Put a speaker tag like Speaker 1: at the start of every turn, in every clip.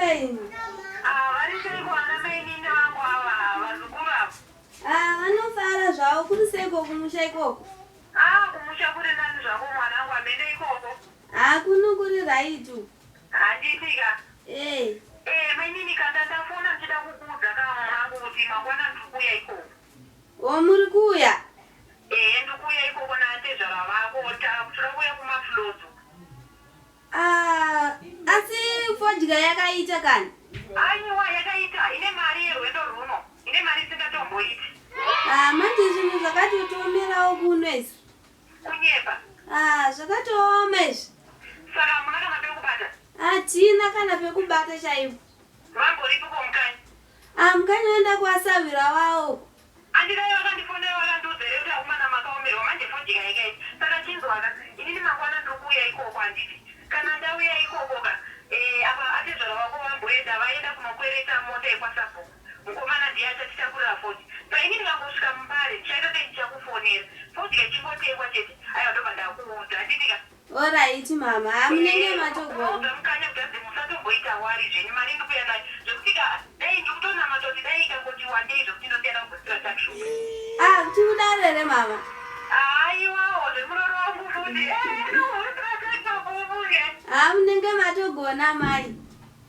Speaker 1: Ndaswera ini.
Speaker 2: Ah, vari seiko ana mainini vangu ava vazukuru ava?
Speaker 1: Ah, vanofara zvavo kuri seiko kumusha ikoko?
Speaker 2: Ah, kumusha kuri nani zvako mwanangu amene ikoko.
Speaker 1: Ah, kuno kuri right.
Speaker 2: Handiti ka?
Speaker 1: Eh.
Speaker 2: Eh, mainini kanda ndafona ndichida kukuudza ka mwanangu kuti mangwana ndiri kuuya ikoko.
Speaker 1: O muri kuuya?
Speaker 2: Eh, ndiri kuuya ikoko naatezvara vako toda kuuya kumaflodzo.
Speaker 1: Ah, asi fodya yakaita kani?
Speaker 2: Aiwa yakaita, ine mari yerwendo rwuno, ine mari isingatomboiti.
Speaker 1: Ah, manje zvinhu zvakatotiomerawo kuno izvi.
Speaker 2: Kunyepa.
Speaker 1: Ah, zvakatooma izvi.
Speaker 2: Saka hamuna kana pekubata?
Speaker 1: Hatina kana pekubata chaipo.
Speaker 2: Vamboripiko Mukanya?
Speaker 1: Ah, Mukanya waenda kuasahwira wawo.
Speaker 2: Andidai vakandifonera vakandiudza here kuti akomana makaomerwa manje fodya yakaita saka chinzwaka inini mangwana ndiri kuuya ikoko handiti kana ndauya ikoko ka eh, apa atezvara vako vamboenda vaenda kunokwereta mota yekwasabhuku mukomana ndiye achatitakurira fodya sa ini ndikangosvika mumbare ndichaita sei ndichakufonera fodya ichingotengwa chete aiwa ndobva ndakuudza handiti ka
Speaker 1: Alright mama, ha munenge matogona.
Speaker 2: Unoudza mukanya kuti hanzi musatomboita wari zvenyu mari ndikuuya nayo zvekuti ka dai ndikutonamata kuti dai ikangoti wandei zvekuti ndosiya ndakubvisira tuckshop.
Speaker 1: Ah, kuti kudaro here mama?
Speaker 2: Haiwawo zvemuroro wangu futi. Eh, ndikubvisira tuckshop ufunge.
Speaker 1: Ha munenge matogona mai.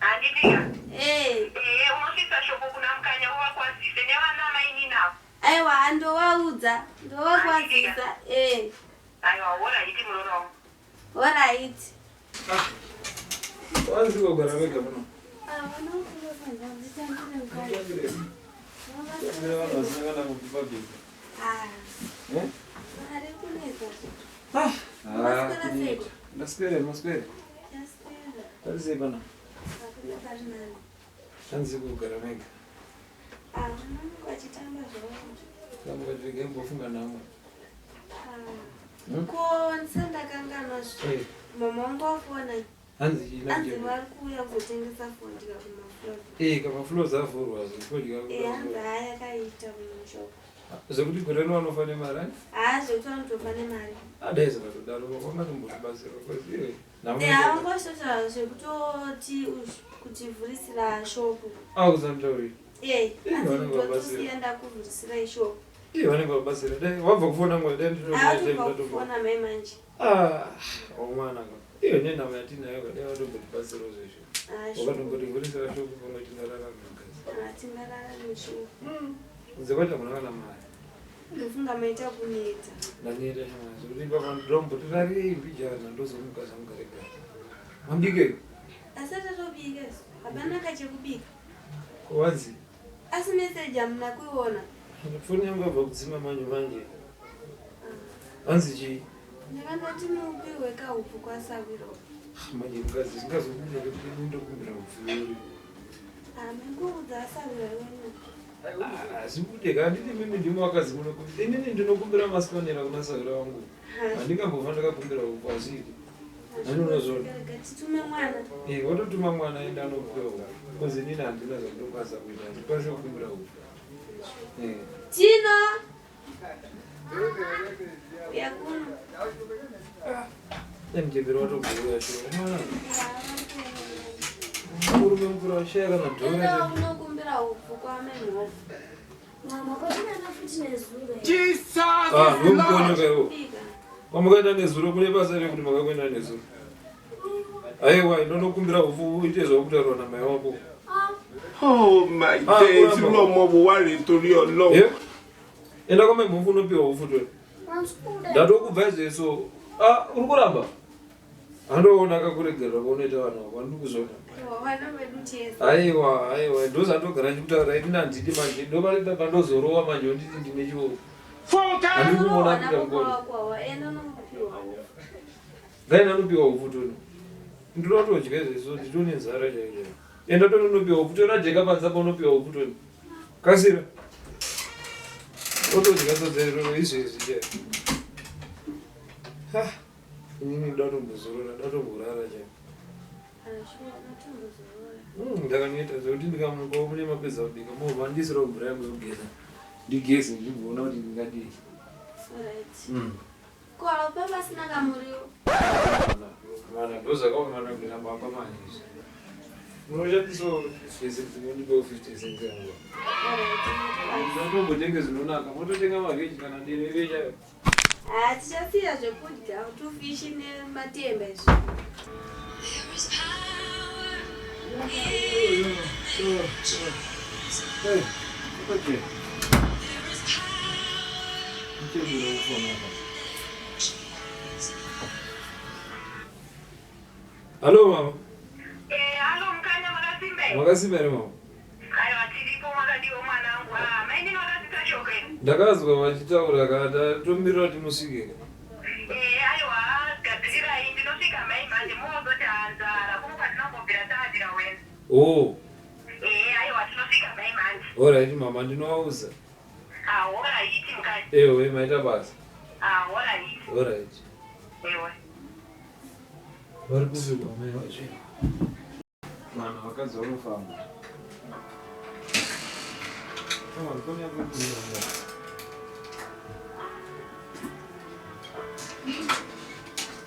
Speaker 2: Handiti ka?
Speaker 1: Eh.
Speaker 2: Eh, unosvitsa shoko kuna mukanya uvakwazise nevana mainini avo.
Speaker 1: Aiwa ndovaudza, ndovakwazisa. Eh.
Speaker 2: Aiwa horaiti muroora wangu.
Speaker 1: Horaiti.
Speaker 3: Ah. Wanzi kugara vega muno.
Speaker 1: Ah, vanokurosa nditambire mukadzi.
Speaker 3: Mutambire. Mutambire vanhu vasina kana kukupa bhiza.
Speaker 1: Ah.
Speaker 3: Eh?
Speaker 1: Mari kunetsa.
Speaker 3: Ah,
Speaker 1: Maswera seiko?
Speaker 3: Ndaswera, maswera.
Speaker 1: Ndaswera.
Speaker 3: Pari sei pana?
Speaker 1: Hakuna pari nani.
Speaker 3: Hanzi kugara mega.
Speaker 1: Ah, vanonge vachitamba zvavo.
Speaker 3: Tamba vachirega imbofunga nhamo.
Speaker 1: Ah.
Speaker 3: Hmm?
Speaker 1: Ko ndisandakanganwa zve.
Speaker 3: Eh.
Speaker 1: Mama wangu wafona.
Speaker 3: Hanzi chii
Speaker 1: Hanzi vari kuuya kuzotengesa fodya kumafloors.
Speaker 3: Eh, kamafloors avhurwa zvefodya.
Speaker 1: Eh, hanzi haya yakaita mushop.
Speaker 3: Zvekuti gore rino vanofa nemari?
Speaker 1: Haa, zvekuti vanotofa nemari.
Speaker 3: Adai zvakatodaro, vangatombotibatsira because iwe.
Speaker 1: Eh, havangosvota zvekutoti kutivhurisira shopu.
Speaker 3: Ah, usanditaurira.
Speaker 1: Eh,
Speaker 3: Eh, vanenge vabatsira.
Speaker 1: tosiya ndakuvhurisirai shopu.
Speaker 3: Iye vanenge vabatsira. Dai wabva kufona ngwa dai
Speaker 1: Avatobva kufona mai manje.
Speaker 3: Ah, omwana ka. Iyo nenhamo yatinayo ka dai vatombotibatsirawo zvezvo.
Speaker 1: Ah, shuwa.
Speaker 3: Vakatombotivhurisira shopu pamwe tingararama mukadzi.
Speaker 1: Ah, tingararame shuwa.
Speaker 3: Kunze kwacho hamuna kana mari.
Speaker 1: Ndofunga maita kuneta.
Speaker 3: Ndaneta shamwari zvekuti ipapa ndomboti rarirei mbijana ndozomuka zvangu gare gare. Mabike?
Speaker 1: Asi tatobika isu. Hapana kachekubika.
Speaker 3: Ko wanzi?
Speaker 1: Asi message hamuna kuiona.
Speaker 3: Foni yangu yabva kudzima manje manje. Hanzi chii?
Speaker 1: Ndakandoti mupiwe kahupfu kwasawiro.
Speaker 3: Manje mukadzi zvingazobuda kuti ini ndokumbira hupfu iyoyo.
Speaker 1: Ah, menguudza asawira wenyu.
Speaker 3: Hazvibude ka handiti mimi ndimi vakadzi munokumbira. Inini ndinokumbira masipanera kuna sahwira wangu. Handingambofa ndakakumbira hupfu hazviiti. Hani unozviona?
Speaker 1: Rega titume mwana.
Speaker 3: Eh, wototuma mwana aende anopiwa hupfu. Because inini handina zvandinokwanisa kuita. Handikwanisi kukumbira hupfu. Eh.
Speaker 1: Tino. Uya kuno.
Speaker 3: Dai muchembere watobhuya shuwa. Mwana. Murume mukuru ashaya kana dhora.
Speaker 1: Enda unokumbira hupfu kwamai
Speaker 4: Mama, kwatinana futi nezuro.
Speaker 5: Jesus
Speaker 3: Ah,
Speaker 5: is
Speaker 3: ndomukonyo
Speaker 5: Lord.
Speaker 3: kaiwo. Kwamakaenda nezuro kune basa rekuti makakuenda nezuro. Aiwa, ndonokumbira hupfu uite zvakutaurwa namai wako.
Speaker 5: Oh my
Speaker 3: Ah,
Speaker 5: days,
Speaker 3: kuramba.
Speaker 5: irú ọmọ wo wá rèé torí Ọlọ́run.
Speaker 3: Eh? Enda kwamai mhofu unopiwa hupfu to. Ndatokubva izvezvo. Ah, uri kuramba? Andoona akakuregerera kwaunoita vanhu vako, andiri kuzviona.
Speaker 1: Vana vedu tese.
Speaker 3: Aiwa, aiwa, ndozvandogara ndichikutaura ini handidi manje, ndopanoita pandozorowa manje onditi ndine chioko.
Speaker 5: Fúnkẹ́.
Speaker 3: Handiri kumuona
Speaker 1: Vana
Speaker 3: kuita
Speaker 1: baba
Speaker 3: mukoni.
Speaker 1: wako ava, enda unopiwa hupfu.
Speaker 3: Ngaenda anopiwa hupfu toni. Ndinoda kutodya izvezvo, nditone nzara chaiyo chaiyo. Enda toni unopiwa hupfu, tora jeka panze apa unopiwa hupfu toni. Kasira. Otodya sadza iroro izvezvi chaiyo. Ha, inini ndoda kutombozorora, ndoda kutomborara chaiyo.
Speaker 1: Ah, shuwa, unotombozorora.
Speaker 3: Ndakaneta zvekuti ndikamukawo mune mapedza kubika movha ndisirawo mvura yangu yekugeza. Ndigeze ndimboona kuti ndingadii.
Speaker 1: Alright. Ko haupa pasina kamuriwo?
Speaker 3: Mwana ndozvakaomana kuita baba manje izvi. Munoshandisawo zvese kuti mundipewo 50 cents yangu. Ndotombotenge zvinonaka, mototenga mavheji kana derere chayo.
Speaker 1: Ah, tichasiya zvekudya tufishi nematemba izvi.
Speaker 3: Hey, okay. Ndichembera kufona apa. Hallo mama.
Speaker 2: Eh, hallo mukanya makasimba here?
Speaker 3: Makasimba here mama?
Speaker 2: Aiwa tiripo makadiwo mwanangu. Ah, mainini vakasita shoko here?
Speaker 3: Ndakazwa vachitaura ka ndatomirira kuti musvike.
Speaker 2: Eh, aiwa gadzirirai ndinosvika mai manje mozoti hanzara kuno kwatinombobvira taadira wena.
Speaker 3: Oh.
Speaker 2: Eh, aiwa tinosvika mai manje.
Speaker 3: Alright mama ndinovaudza.
Speaker 2: Ah, alright mukanya.
Speaker 3: Ewe maita basa.
Speaker 2: Ah, alright.
Speaker 3: Alright.
Speaker 2: Ewe.
Speaker 3: Vari kupi kwamai vacho? Vanhu vakadzi vanofamba. Come on, come here, come here.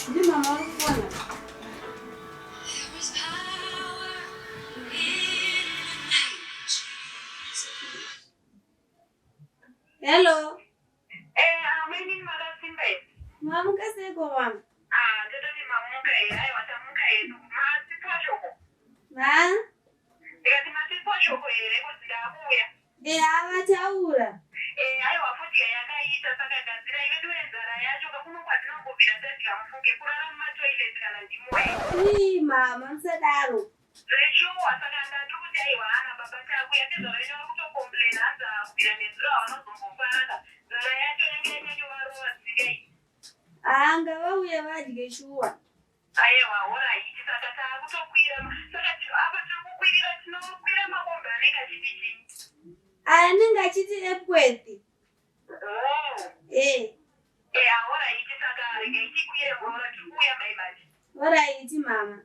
Speaker 1: Ndi mama vari kufona. Hello.
Speaker 2: Eh, ah, mainini makasimba here?
Speaker 1: Mamuka seiko mama?
Speaker 2: Ah, tototi mamuka here. Aiwa tamuka hedu. Masipa shoko.
Speaker 1: Ma?
Speaker 2: Ndikati masipa shoko here kuti ndakuuya.
Speaker 1: Eh, avataura.
Speaker 2: Eh, aiwa fodya yakaita saka gadzirai vedu wenzara yacho kakuno kwatinombobvira tadya mufunge kurara mumatoilet kana ndimoe.
Speaker 1: Ii mama musadaro.
Speaker 2: Zveshuwa saka ndati kuti aiwa ana baba takuya sezvavaita vari kutokomplaina hanzi akubvira nezuro havanozombofara nzara yacho yange yanyanyovarova zvisingaiti.
Speaker 1: Ah, ngavauye vadye shuwa.
Speaker 2: Aiwa horaiti saka taakutokwira saka apa tiri kukwirira tinokwira makombi anenge achiti chii?
Speaker 1: Aya anenge achiti Epworth.
Speaker 2: Oh.
Speaker 1: Eh,
Speaker 2: Eh, horaiti saka regai tikwire muroora tiri kuuya mai manje.
Speaker 1: horaiti mama.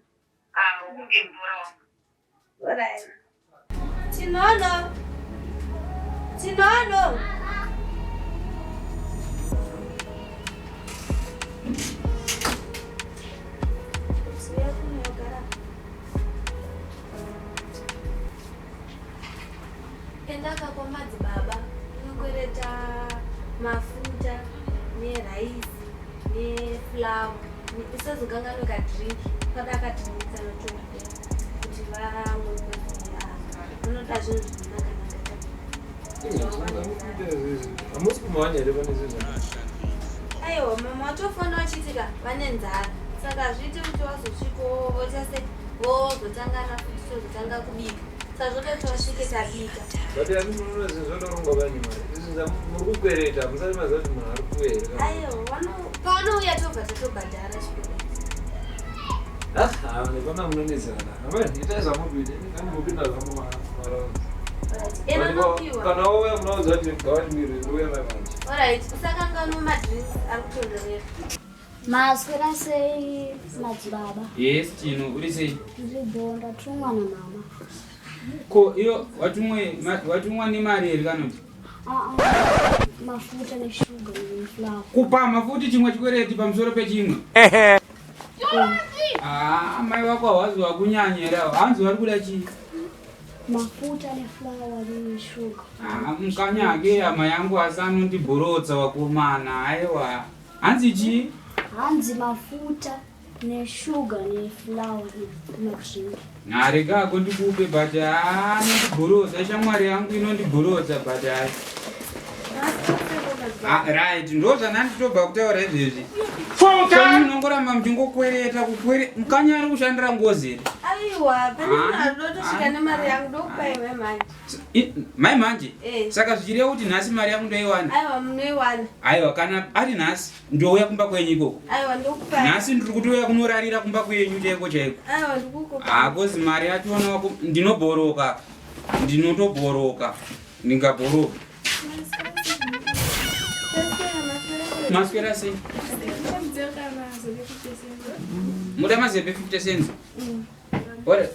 Speaker 2: Ah, unge mvura wangu.
Speaker 1: Horaiti. Tinono. Tinono. Uya kunogara. Enda kwa madzibaba unokwereta mafuta neraisi nefulawa usazokanganwe kadrink kada kadrink kanotoda kuti vamwe unoda zvinhu zvinonakanaka.
Speaker 3: Hamusi kumhanya here pane zvinhu?
Speaker 1: Aiwa mama watofona vachiitika vane nzara saka hazviiti kuti wazosvikawo voita se vozotangana futi tozotanga kubika saka zvoda kuti vasvike tabika.
Speaker 3: But ani munoona zvinhu zvatorongwa vani mari. Izvi muri kukwereta, musati maziva kuti munhu ari kuuya here kana.
Speaker 1: Aiwa pavanouya tobva tatobhadhara chikwereti.
Speaker 3: Ah, nepana munonetserana. Amai, itai zvamukuita, ndambopinda zvangu marounds.
Speaker 1: Alright, ena unopiwa.
Speaker 3: Kana wauya munoudza kuti ngavatimire, ndouya mai manje.
Speaker 1: Alright, usakanganwa madrinks ari kutonhorera.
Speaker 4: Maswera sei madzibaba?
Speaker 6: Yes, Tino, uri sei?
Speaker 4: Ndiri bho, ndatumwa namama.
Speaker 6: Ko iyo watumwa nemari here kana kuti?
Speaker 4: Ah, ah, mafuta neshuga nefulawa.
Speaker 6: Kupamha futi chimwe chikwereti pamusoro pechimwe. Ah, mai vako havazi vakunyanya here ava? Hanzi vari kuda chii?
Speaker 4: Mafuta nefulawa neshuga.
Speaker 6: Ah, mukanyake hama yangu asi anondibhorodza vakomana. Aiwa. Hanzi chii?
Speaker 4: Hanzi mafuta neshuga nefulawa nemadrink.
Speaker 6: Rega ako ndikupe but anondibhorodza shamwari yangu inondibhorodza but hai. Ah, right, ndo zvandanditobva kutaura izvezvi.
Speaker 5: Funke!
Speaker 6: Munongoramba muchingokwereta kukwere mukanya ari kushandira ngozi here?
Speaker 1: Aiwa, pane munhu
Speaker 6: Ah,
Speaker 1: arikutosvika
Speaker 6: ah,
Speaker 1: nemari yangu ndokupai mai manje.
Speaker 6: Mai manje?
Speaker 1: Eh.
Speaker 6: Saka zvichireva kuti nhasi mari yangu ndoiwana?
Speaker 1: Aiwa munoiwana.
Speaker 6: Aiwa, kana ari nhasi ndouya kumba kwenyu ikoko.
Speaker 1: Aiwa ndokupai.
Speaker 6: Nhasi ndiri kutouya kunorarira kumba kwenyu chaiko chaiko.
Speaker 1: Aiwa ndikukupai.
Speaker 6: Ah, kozi mari yachona wako ndinobhoroka. Ndinotobhoroka. Ndingabhoroka. Maswera sei? Muda mazepe 50 cents? Ora,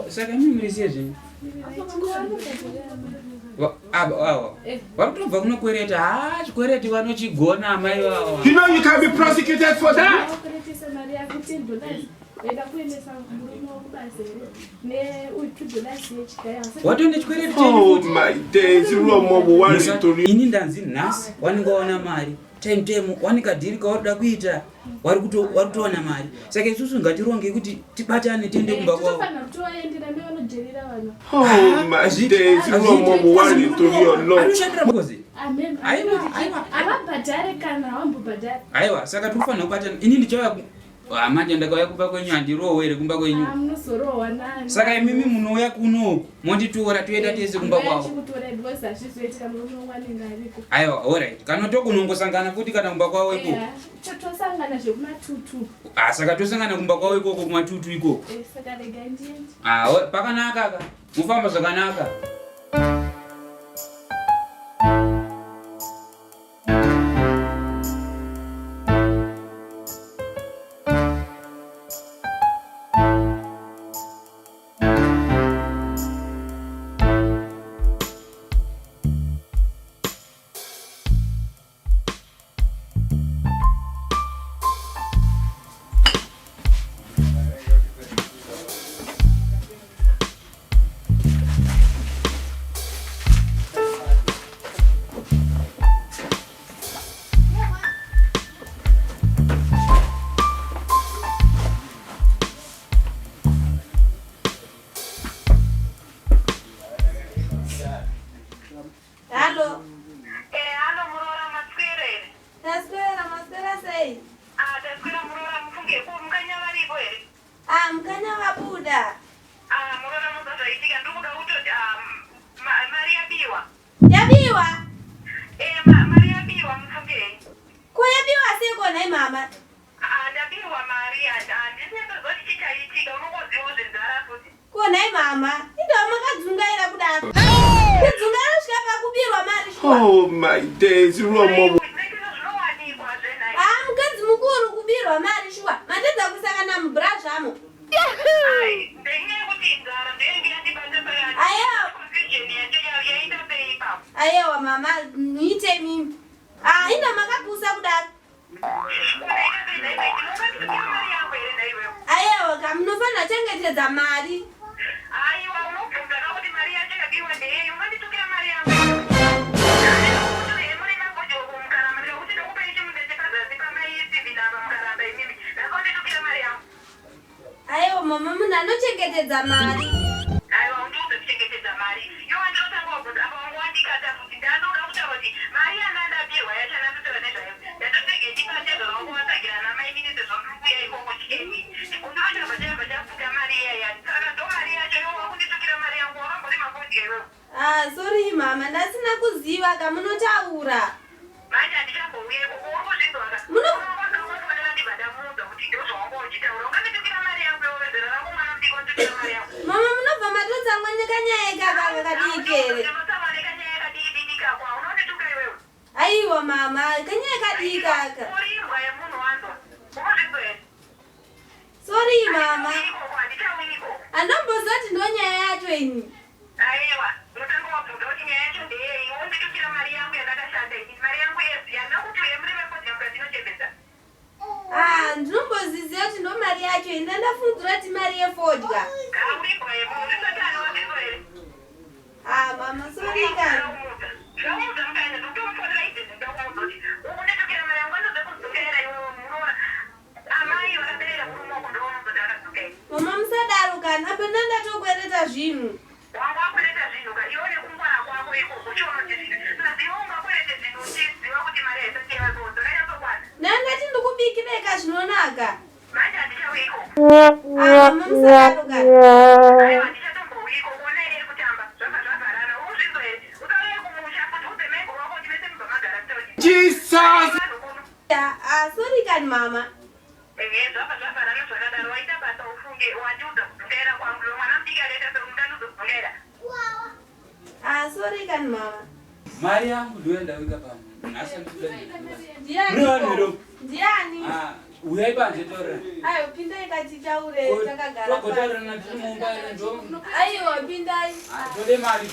Speaker 6: saka imi muri sei zvenyu? Ava ava. Vari kutobva kunokwereta. Ha, chikwereti vanochigona amai vava.
Speaker 5: You know you can be prosecuted for that.
Speaker 7: Vakweretesa mari yako 10 dollars waida kuendesa murume wekubasa here neuyu 2 dollars yechigaya.
Speaker 6: Watone chikwereti
Speaker 5: Oh my days, irú ọmọ wo wá rèé torí.
Speaker 6: Ini ndanzi nhasi wanenge waona mari time time wane kadhiri kawarikuda kuita wari kutowana mari saka isusu ngatironge kuti tibatane tiende kumba kwavo.
Speaker 7: Totofanira kutovaendera nevanojerera vanhu.
Speaker 5: Oh my days, irú ọmọ wo wá rèé torí Ọlọ́run.
Speaker 6: Anoshandira ngozi.
Speaker 7: Amen.
Speaker 6: Aiwa, aiwa.
Speaker 7: Havabhadhare kana havambobhadhare.
Speaker 6: Aiwa, saka tinofanira kubatana. Ini ndichauya manje ndakauya kumba kwenyu handirohwe here kumba kwenyu?
Speaker 7: Munozorohwa nani?
Speaker 6: Saka imimi munouya kuno monditora toenda tese kumba kwavo.
Speaker 7: Chikutora because hazvizoitika murume wangu anenge ariko.
Speaker 6: Aiwa, alright, kana tokunongosangana futi kana kumba kwavo ikoko.
Speaker 7: Eya, tosangana zvekumatutu.
Speaker 6: Ah, saka tosangana kumba kwavo ikoko kumatutu ikoko.
Speaker 7: Eh, saka rega ndiende.
Speaker 6: Ah, pakanaka ka mufamba zvakanaka.
Speaker 1: Halo.
Speaker 2: Halo muroora, maswera here?
Speaker 1: Taswera, maswera sei?
Speaker 2: Ah, taswera muroora, mufunge ko mukanya varipo here?
Speaker 1: Ah, mukanya vabuda.
Speaker 2: Ah, muroora, muzwa zvaitika, ndikuda kutoti mari yabiwa.
Speaker 1: Yabiwa?
Speaker 2: Mari yabiwa mufunge.
Speaker 1: Ko yabiwa seiko nhai mama?
Speaker 2: Ah, ndabirwa mari, handisinyatsoziva kuti chichaitika, unongozivawo zvenzara futi.
Speaker 1: Ko nhai mama, indawo makadzungaira kudaro. Kudzungaira kusvika pakubirwa mari shuwa.
Speaker 5: Oh my days, irú ọmọ wo.
Speaker 2: Zvinoitika zvinowanikwa zvenhai.
Speaker 1: Ah, mukadzi mukuru kubirwa mari shuwa. Matedza kuisa kana mubra zvamo.
Speaker 2: Ai, ndenyaya yekuti nzara ndoyenge yandibata saka
Speaker 1: Aiwa.
Speaker 2: confusion yacho yaita sei ipapo?
Speaker 1: Aiwa mama, muite mimi. Ah, inda makapusa kudaro.
Speaker 2: Unaita sei nhai mai? Unonganditukira mari yangu here nhai iwewe?
Speaker 1: Aiwa ka munofanira kuchengetedza mari.
Speaker 2: Aiwa, unobvunza ka kuti mari yacho yabiwa ndeyei, unganditukira mari yangu.
Speaker 1: Aiwa mama, munhu anochengetedza mari.
Speaker 2: Aiwa, undiudze kuchengetedza mari. Iwe ndinotanga wabvunza apa wangu wandikata futi. Ndandoda kutaura kuti mari yandandabirwa yacho yandandotaura nezvayo. Ndatotenge ndipatezvo wangu watsagira ana mai mini sezvo ndiri kuuya ikoko chikeni. Undinochamba chamba chafuta mari iyaya. Saka ndo mari yacho iwe wakunditukira mari yangu wakambori mafodya iwewe.
Speaker 1: Ah, sorry mama, ndasina kuziva ka munotaura.
Speaker 2: Manje handichambouya ikoko uri kuzvinzwa ka. Unofanira ndibva ndamuudza kuti ndozvawanga uchitaura. Unganditukira mari yangu iwe wezera rako mwana mudiki wanditukira mari yangu.
Speaker 1: Mama, munobva matotsamwa nekanyaya ikakaka kadiki here?
Speaker 2: Ndinotsamwa nekanyaya kadiki diki kako. Unondituka iwewe.
Speaker 1: Aiwa mama, kanyaya kadiki kaka.
Speaker 2: Uri imbwa yemunhu wanzwa. Unozvinzwa here?
Speaker 1: Sorry mama.
Speaker 2: Ikoko handichauyi ikoko.
Speaker 1: Handamboziva kuti ndo nyaya yacho ini.
Speaker 2: Aiwa, unotanga wabvunza kuti nyaya yacho ndeyei. Wonditukira mari yangu yandakashanda ini. Mari yangu yezi handina kuti uye muri vefodya mukati inochembedza.
Speaker 1: Ah, ndinomboziziva kuti ndo mari yacho ini. Ndandafungira kuti mari yefodya.
Speaker 2: Uri imbwa yemunhu. Uri satani wazvinzwa here?
Speaker 1: Ah, mama, sorry kana.
Speaker 2: Ndamuudza mukanya ndotomufonera izvezvi ndakuudza kuti ukunditukira mari yangu anoze kudzungaira iwewe munoona. Amai vakabereka murume wako ndounozoti akadzungaira.
Speaker 1: Mama, musadaro kana. Apa ndandatokwereta zvinhu.
Speaker 2: Wanga wakwereta zvinhu ka iwe nekungwara kwako ikoko chiona kuti zvinhu. Saka iwe ungakwerete zvinhu uchiziva kuti mari haisati yavako dzakanyatokwana.
Speaker 1: Ndandati ndikubikireka zvinonaka.
Speaker 2: Manje handichauyi ikoko.
Speaker 1: Ah, mama, musadaro kana.
Speaker 2: Aiwa, handichatombouyi ikoko. Ona iri kutamba. Zvabva zvavharana. Urikuzvinzwa here? Usauye kumusha futi udze mai wako kuti mese mubva magara mutauni.
Speaker 5: Jesus.
Speaker 2: Vanhu kuno.
Speaker 1: Ah, sorry kani mama.
Speaker 2: Ehe, zvabva zvavharana zvakadaro. Waita basa ufunge wandiudza kudzungaira kwangu. Iwe mwana mudiki akaita semunhu ungandiudza kudzungaira.
Speaker 1: Ah, sorry kani mama.
Speaker 6: Mari yangu ndiyo ndawika pano. Nhasi handikuda.
Speaker 1: Ndiani?
Speaker 6: Muri vanhu here?
Speaker 1: Ndiani?
Speaker 6: Ah, uyai panze taurira.
Speaker 1: Aiwa, pindai katitaure takagara pasi.
Speaker 6: Togotaurana tiri mumba here ndo.
Speaker 1: Aiwa, pindai.
Speaker 6: Ah, tode mari.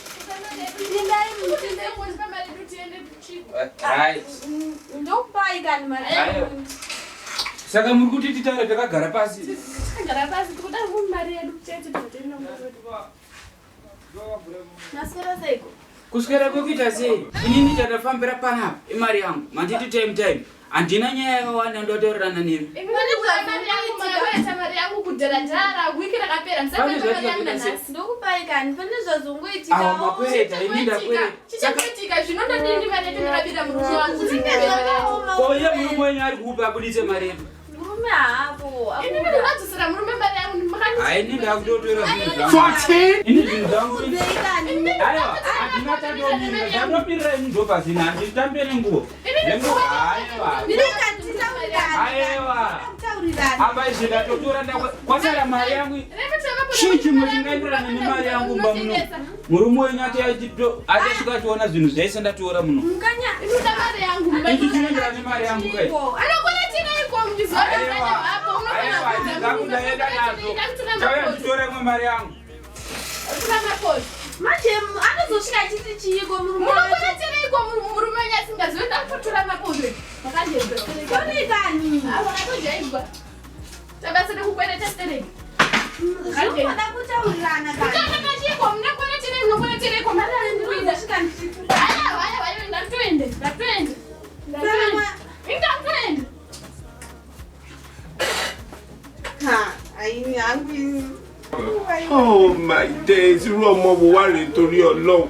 Speaker 1: Pindai mupinde.
Speaker 7: Kundipa mari yedu tiende kuchiko.
Speaker 6: Right.
Speaker 1: Ndokupai kani mari.
Speaker 6: Aiwa. Saka muri kuti titaure takagara pasi?
Speaker 7: Takagara pasi, tikuda mari yedu chete, tinotoenda muroad.
Speaker 1: Maswera seiko?
Speaker 6: Kuswera kwekuita sei? Inini chandafambira panapa imari yangu. Manditi time time. Handina nyaya yakawanda ndotaurirana nemi.
Speaker 7: Imi mari yangu, makakwereta mari yangu kudhara dhara, wiki rakapera, musakwereta mari yangu nanhasi.
Speaker 1: Ndokupai kani, pane
Speaker 6: Awa
Speaker 1: zvazongoitikawo.
Speaker 6: makwereta, ini ndakwereta.
Speaker 7: Chichakuitika zvinondodini mari yedu ndakabira murume wangu.
Speaker 1: Zvinenge zvakaoma.
Speaker 6: Ko iye murume wenyu ari kuupa abudise mari yedu?
Speaker 1: Murume haapo.
Speaker 7: Ini
Speaker 1: Abuda.
Speaker 7: ndinadzosera murume mari yangu.
Speaker 6: Hai, ini ndakutotora zvinhu zvangu.
Speaker 5: 14.
Speaker 6: Ini zvinhu zvangu.
Speaker 1: Udzei kani.
Speaker 6: Aiwa, handina chandomirira. Chandomirira ini ndopasina. Handitambe nenguo. Nenguo, aiwa. Aiwa.
Speaker 1: Kutaurirana.
Speaker 6: Apa izvi ndatotora kwasara mari yangu. Chii chimwe chingaenderana nemari yangu mba muno? Murume wenyu achasvika achiona zvinhu zvese ndatora muno.
Speaker 1: Mukanya.
Speaker 7: Inoda mari yangu.
Speaker 6: Ichi chinoenderana nemari yangu kai.
Speaker 7: Anokweretereiko
Speaker 6: Aiwa, aiwa, zvangu ndaenda nazvo. Chauya nditora imwe mari yangu.
Speaker 1: Manje anozosvika achiti chiiko murume wacho?
Speaker 7: Munokweretereiko murume wenyu asingazivi ndakutora makondo?
Speaker 1: Sorry kani.
Speaker 7: Wakatojaibwa. Tabasa rekukwereta stereki.
Speaker 1: Zvinoda kutaurirana kani.
Speaker 7: Kutanga kachiko munokwereterei munokweretereiko mari yangu.
Speaker 1: Ndosvika ndichituka.
Speaker 7: Aiwa, aiwa, aiwa, ndatoende, ndatoende. Ndatoende. Ndatoende.
Speaker 1: Ha, aini hangu ini.
Speaker 5: Oh my days, irú ọmọ wo wá rèé torí Ọlọ́run.